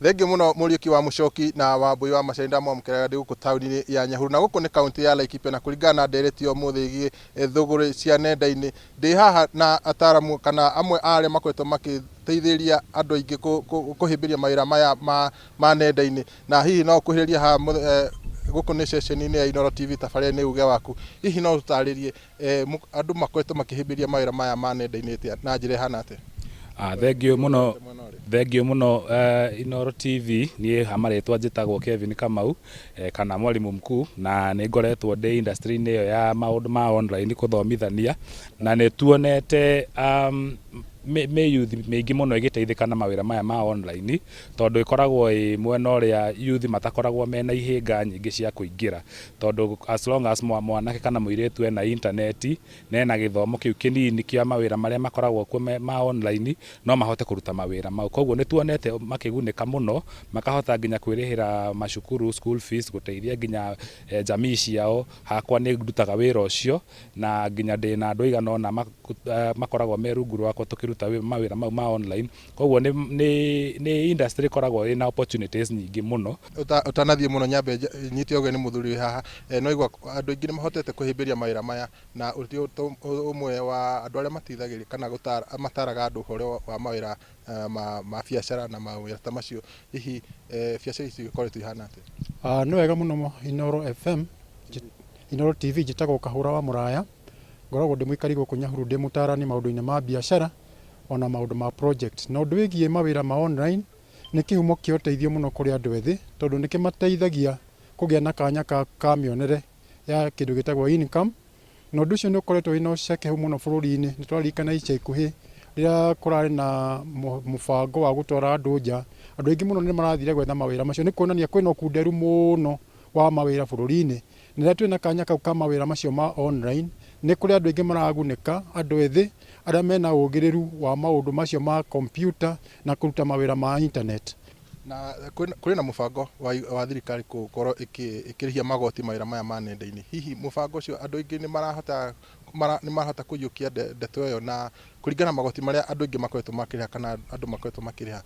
Thengiũ mũno Mũriũki wa Mũcoki na Wambũi wa Macharia, ndamwamũkĩra ndĩ gũkũ taũni-inĩ ya Nyahururu, na gũkũ nĩ kaũntĩ ya Laikipia, na kũringana na ndereti ya ũmũthĩ ĩgiĩ thũgũrĩ cia nenda-inĩ, ndĩ haha na ataramu kana amwe a arĩa makoretwo magĩteithĩrĩria andũ aingĩ kũhĩmbĩria mawĩra maya ma nenda-inĩ, na hihi no ũkuhĩrĩrie haha gũkũ nĩ ceceni-inĩ ya Inooro TV tabarĩra-inĩ Uge Waku, hihi no ũtũtarĩrie andũ makoretwo makĩhĩmbĩria mawĩra maya ma nenda-inĩ atĩa na njĩra ĩhana atĩa? Thengiũ mũno, thengiũ mũno Inooro TV, niĩ ha marĩtwa njĩtagwo Kevin Kamau kana Mwalimu Mkuu, na nĩ ngoretwo ndĩ industry-inĩ ĩyo ya maũndũ ma online kũthomithania, na nĩ tuonete mĩ youth mĩingĩ mũno ĩgĩteithĩka na mawĩra maya ma online, tondũ ĩkoragwo ĩ mwena ũrĩa youth matakoragwo mena ihĩnga nyingĩ cia kũingĩra, tondũ as long as mwanake kana mũirĩtu ena intaneti, na ena gĩthomo kĩu kĩnini kĩa mawĩra marĩa makoragwo kuo ma online, no mahote kũruta mawĩra mau. Koguo nĩ tuonete makĩgunĩka mũno, makahota nginya kwĩrĩhĩra macukuru school fees, gũteithia nginya jamii ciao. Hakwa nĩ ndutaga wĩra ũcio, na nginya ndĩna andũ aigana ũna makoragwo me rungu rwakwa tũkĩruta mawĩra mau ma online. Koguo nĩ industry ĩkoragwo ĩna opportunities nyingĩ mũno. Ũtanathiĩ mũno nyambe nyite ũgeni mũthuri wĩ haha, no igua andũ aingĩ nĩ mahotete kũhĩmbĩria mawĩra maya, na ũrĩ ũmwe wa andũ arĩa mateithagĩrĩria kana mataraga andũ ũhoro wa mawĩra ma biacara na mawĩra ta macio, hihi biacara ici ikoretwo ihana atĩa? Nĩ wega mũno Inooro FM, Inooro TV, njĩtagwo Kahũra wa Mũraya, ngoragwo ndĩ mũikari gũkũ Nyahururu, ndĩ mũtaarani maũndũ-inĩ ma biacara ona maũndũ ma project. Na ũndũ wĩgiĩ mawĩra ma online nĩ kĩhumo kĩa ũteithio mũno kũrĩ andũ ethĩ, tondũ nĩ kĩmateithagia kũgĩa na kanya ka mĩonere ya kĩndũ gĩtagwo income, na ũndũ ũcio nĩ ũkoretwo wĩna ũcekehu mũno bũrũri-inĩ. Nĩ tũraririkana ica ikuhĩ rĩrĩa kũrarĩ na mũbango wa gũtwara andũ nja, andũ aingĩ mũno nĩ marathire gwetha mawĩra macio, nĩ kuonania kwĩna ũkunderu mũno wa mawĩra bũrũri-inĩ. Na rĩrĩa twĩna kanya kau ka mawĩra macio ma online, nĩ kũrĩ andũ aingĩ maragunĩka, andũ ethĩ arĩa mena ũgĩrĩru wa maũndũ macio ma kompiuta na kũruta mawĩra ma internet. Na kũrĩ na mũbango wa thirikari gũkorwo ĩkĩrĩhia magoti mawĩra maya ma nenda-inĩ. Hihi mũbango ũcio andũ aingĩ nĩ marahota kũiyũkia ndeto ĩyo, na kũringana na magoti marĩa andũ aingĩ makoretwo makĩrĩha kana andũ makoretwo makĩrĩha,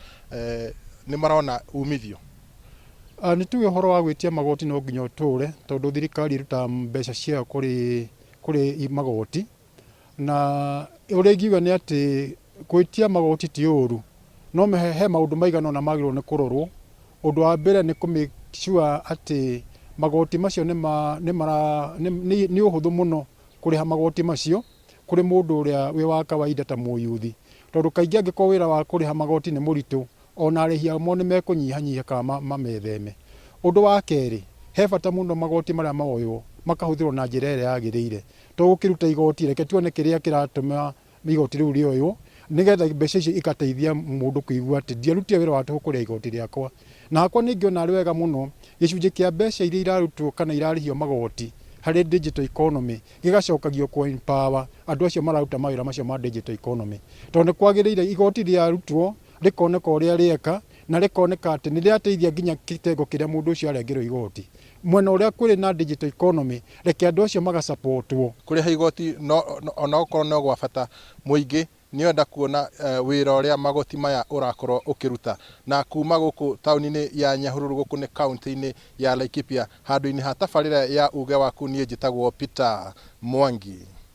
nĩ marona umithio? Nĩ tuge ũhoro wa gwĩtia magoti no nginya ũtũre, tondũ thirikari ĩrutaga mbeca ciayo kũrĩ magoti, na ũrĩa ingiuga nĩ atĩ gwĩtia magoti ti ũru, no he maũndũ maigana ũna magĩrĩirwo nĩ kũrorwo. Ũndũ wa mbere nĩ kũ make sure atĩ magoti macio nĩ ũhũthũ mũno kũrĩha magoti macio kũrĩ mũndũ ũrĩa wĩ wa kawaida ta mũyuthi, tondũ kaingĩ angĩkorwo wĩra wa kũrĩha magoti nĩ mũritũ, ona arĩhi amo nĩ mekũnyihanyihia kana mametheme. Ũndũ wa kerĩ, he bata mũno magoti marĩa moywo makahũthĩrwo na njĩra ĩrĩa yagĩrĩire. To gũkĩruta igoti, reke tuone kĩrĩa kĩratũma igoti rĩu rĩoywo, nĩgetha mbeca icio igateithia mũndũ kũigua atĩ ndiarutire wĩra wa tũhũ kũrĩha igoti rĩakwa. Na hakwa nĩ ingĩona arĩ wega mũno gĩcunjĩ kĩa mbeca iria irarutwo kana irarĩhio magoti harĩ digital economy gĩgacokagio kũ empower andũ acio mararuta mawĩra macio ma digital economy. Tondũ nĩ kwagĩrĩire igoti rĩarutwo rĩkoneka ũrĩa rĩeka na rĩkoneka atĩ nĩ rĩateithia nginya kĩtengo kĩrĩa mũndũ ũcio arengerwo igoti. Mwena ũrĩa kũrĩ na digital economy, reke andũ acio magasapotwo. Kũrĩha igoti no onokorwo no gwa bata, mũingĩ nĩũrenda kuona wĩra ũrĩa magoti maya ũrakorwo ũkĩruta. Na kuma gũkũ taũni-inĩ ya Nyahururu, gũkũ nĩ kaũntĩ-inĩ ya Laikipia, handũ-inĩ ha tabarĩra ya Uge Waku, niĩ njĩtagwo Peter Mwangi.